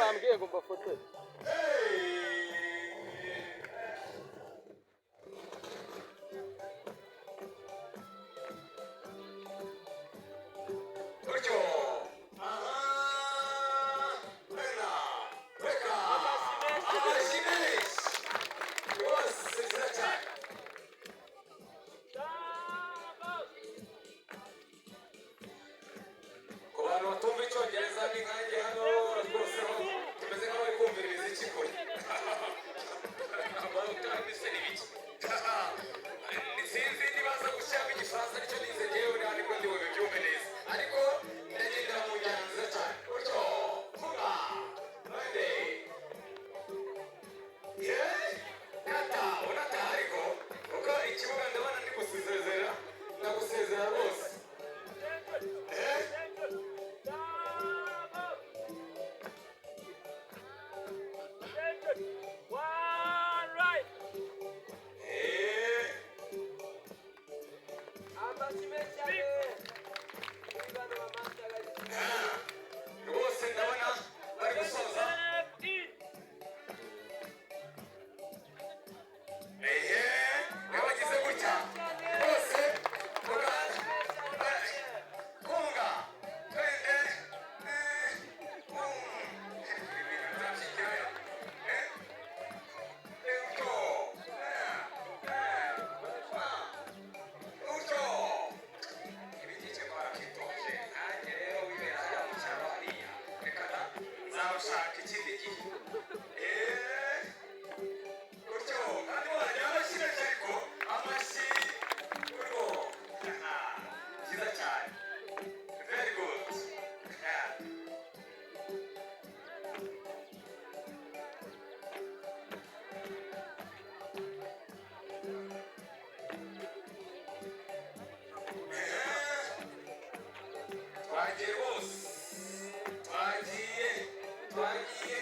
Bambwiye ngo mbafotore. Gutyo. Aha, wena reka amashyi menshi rwose, nziza cyane. Ku bantu batumva Icyongereza, ni nkanjye hano rwose, ho tumeze nk'abari kumvira imiziki kure. Amanota ni biki? Sinzi nibaza gushyiramo Igifaransa, nicyo nize njyewe, nta nibwo ndi bubyumve neza, ariko ndagendera mu njyana nziza cyane. Gutyo, vuga nande ye nata unataha, ariko kuko ikibuga ndabona ndi gusezera, ndagusezera rwose. Eh? One right. Eh. Amashyi menshi cyane. Kuri bano bamasitari. Rwose ndabona bari gusoza. Left in. Ehe, niba bagize gutya rwose, kunga twende, ibintu nzabyigirayo. Utyo, utyo ibigike barakitoje. Nanjye rero wibera hariya mu cyaro hariya, reka da, nzawushaka ikindi gihe. Gutyo, kandi wagira amashyi menshi, ariko amashyi urwo byiza cyane, very good. Twagiye rwose, twagiye, twagiye.